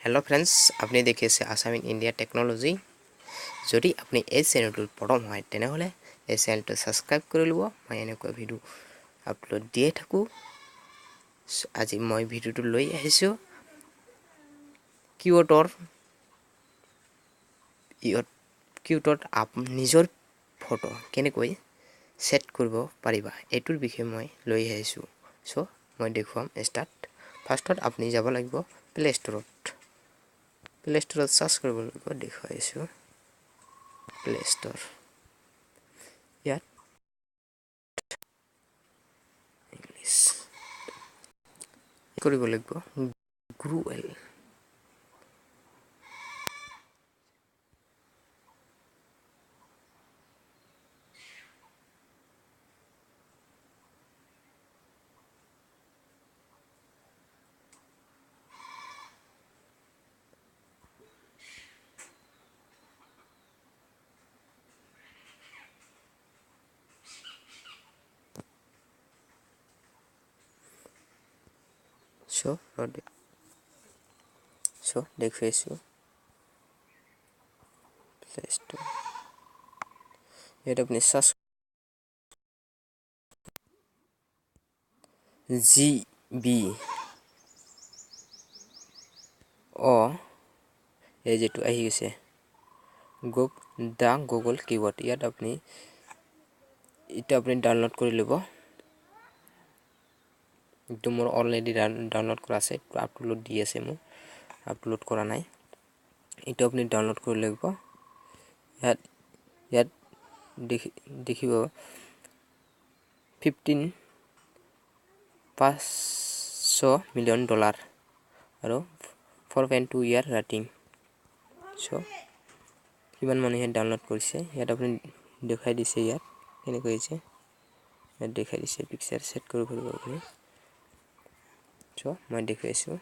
Hello' friends, আপুনি দেখি আছে আছাম ইন ইণ্ডিয়া টেকন'লজি। যদি আপুনি এই চেনেলটোত প্ৰথম হয়, তেনেহ'লে এই চেনেলটো ছাবস্ক্ৰাইব কৰি ল'ব। মই এনেকুৱা ভিডিঅ' আপলোড দিয়ে থাকোঁ। আজি মই ভিডিঅ'টো লৈ আহিছোঁ কিউটৰ ইয়ত কিউটত আপ নিজৰ ফটো কেনেকৈ ছেট কৰিব পাৰিবা, এইটোৰ বিষয়ে মই লৈ আহিছোঁ। চ' মই দেখুৱাম ষ্টাৰ্ট। ফাৰ্ষ্টত আপুনি যাব লাগিব প্লে' ষ্ট'ৰত। প্লে' ষ্ট'ৰত চাৰ্চ কৰিব লাগিব, দেখুৱাইছোঁ প্লে' ষ্ট'ৰ। ইয়াত ইংলিছ কৰিব লাগিব, গ্ৰুৱেল। চ' দেখুৱাইছোঁ প্লে ষ্ট'ৰ। ইয়াত আপুনি চাৰ্চ জি বি অ', এই যিটো আহি গৈছে গপ the Google keyboard, ইয়াত আপুনি এইটো আপুনি ডাউনলোড কৰি ল'ব। এইটো মোৰ অলৰেডি ডাউনলোড কৰা আছে, এইটো আপলোড দি আছে, মোৰ আপলোড কৰা নাই। এইটো আপুনি ডাউনলোড কৰি লাগিব। ইয়াত দেখিব 15 500 মিলিয়ন ডলাৰ আৰু 4.2 ইয়াৰ ৰেটিং। চ' কিমান মানুহে ডাউনলোড কৰিছে ইয়াত আপুনি দেখুৱাই দিছে। ইয়াত কেনেকৈ হৈছে ইয়াত দেখুৱাই দিছে, পিকচাৰ ছেট কৰিব পাৰিব আপুনি। চ' মই দেখুৱাইছোঁ,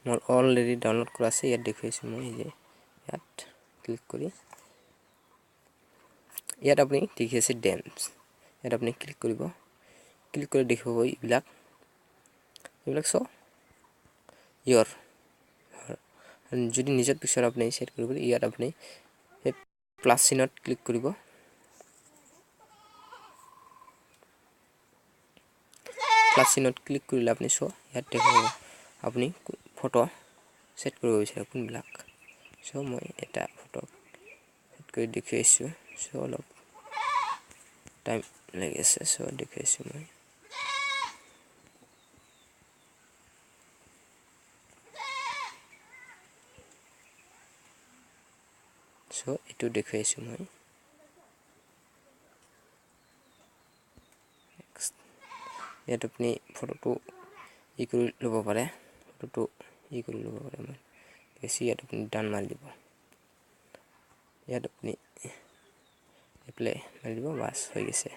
মোৰ অলৰেডি ডাউনলোড কৰা আছে। ইয়াত দেখুৱাইছোঁ মই, এই যে ইয়াত ক্লিক কৰি ইয়াত আপুনি দেখি আছে ডেমছ, ইয়াত আপুনি ক্লিক কৰিব। ক্লিক কৰি দেখিব এইবিলাক। চ' ইয়ৰ যদি নিজৰ পিকচাৰ আপুনি ছেট কৰিব, ইয়াত আপুনি সেই প্লাছ চিনত ক্লিক কৰিব। প্লাছ চিনত ক্লিক কৰিলে আপুনি চ' ইয়াত দেখিব আপুনি ফটো ছেট কৰিব বিচাৰে কোনবিলাক। চ' মই এটা ফটো ছেট কৰি দেখুৱাইছোঁ। চ' অলপ টাইম লাগি আছে, চ' দেখুৱাইছোঁ মই। চ' এইটো দেখুৱাইছোঁ মই। ইয়াত আপুনি ফটোটো ই কৰি ল'ব পাৰে, ফটোটো ই কৰি ল'ব পাৰে। মই বেছি ইয়াত আপুনি ডান মাৰি দিব, ইয়াত আপুনি এপ্লাই মাৰি দিব, বাছ হৈ গৈছে।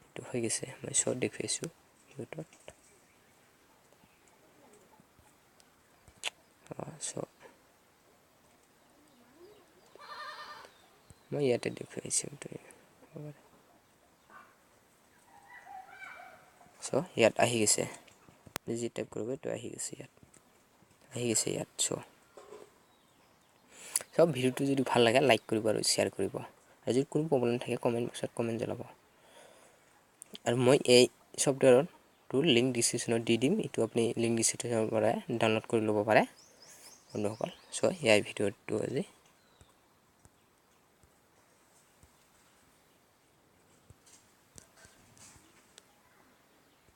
এইটো হৈ গৈছে, মই চব দেখুৱাইছোঁ ইউটিউবত। চ' মই ইয়াতে দেখুৱাইছোঁ। চ' ইয়াত আহি গৈছে, যি টাইপ কৰিব এইটো আহি গৈছে, ইয়াত আহি গৈছে ইয়াত। চ' চব ভিডিঅ'টো যদি ভাল লাগে লাইক কৰিব আৰু শ্বেয়াৰ কৰিব, আৰু যদি কোনো প্ৰব্লেম থাকে কমেণ্ট বক্সত কমেণ্ট জনাব। আৰু মই এই ছফ্টৱেৰটোৰ লিংক ডিছক্ৰিপশ্যনত দি দিম, এইটো আপুনি লিংক ডিছক্ৰিপশ্যনৰ পৰা ডাউনলোড কৰি ল'ব পাৰে বন্ধুসকল। চ' এয়াই ভিডিঅ'টো আজি।